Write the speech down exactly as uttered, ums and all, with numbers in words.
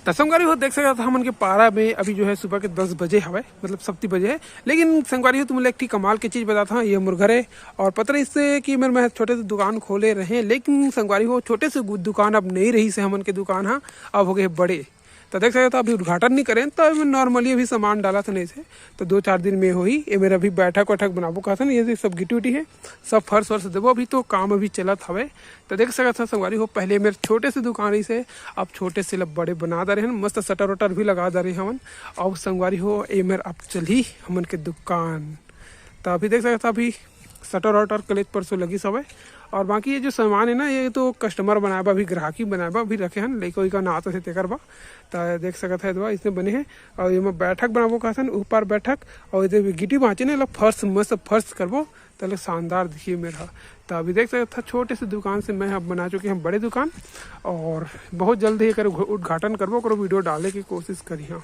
त संगवारी हो, देख सकत हव हमन के पारा में अभी जो है सुबह के दस बजे हवय, मतलब सत्ती बजे है। लेकिन संगवारी हो, तुमन ला एक ठी कमाल के चीज बताथंव, ये मोर घर है। और पता रहिस कि मेर मैं छोटे से दुकान खोले रहें, लेकिन संगवारी हो, छोटे से गु-, दुकान अब नइ रहिस हे हमन के दुकान ह, अब हो गए हे बड़े। त देख सकत हव अभी उद्घाटन नइ करेन, त एमे normally अभी सामान डालत हे नइ से, त दो चार दिन में होही। एमेर अभी बैठक वैठक बनाबो कहत हन, ये सब गिट्टी उट्टी है, सब फर्श वर्श देबो। अभी तो काम अभी चलत हवे। त देख सकत हव संगवारी हो, पहले मेर छोटे से दुकान रहिस हे, अब छोटे से ला बड़े बना डारे हन, मस्त शटर वटर भी लगा डारे हवन। अउ संगवारी हो, एमेर अब चलही हमन के दुकान। त अभी देख सकत हव, अभी शटर वटर कलेच परसों लगिस हवय। और बाकी ये जो सामान है ना, ये तो customer बनाए बर, अभी ग्राहकी बनाए बर अभी रखे हन, लइका उइका ना आत हे तेकर बर। त देख सकत हव, एदवा इसने बने हे। और एमा बैठक बनाबो कहत हन, ऊपर बैठक, और एदे गिट्टी बांचे ना, एला फर्श, मस्त फर्श करबो, तले शानदार दिखी मेर हा। त अभी देख सकत हव, छोटे से दुकान से मैं अब बना चुके हैं बड़े दुकान, और बहुत जल्दी एकर उद्घ-, उद्घाटन करबो, ओकरो वीडियो डाले के कोशिश करिहा।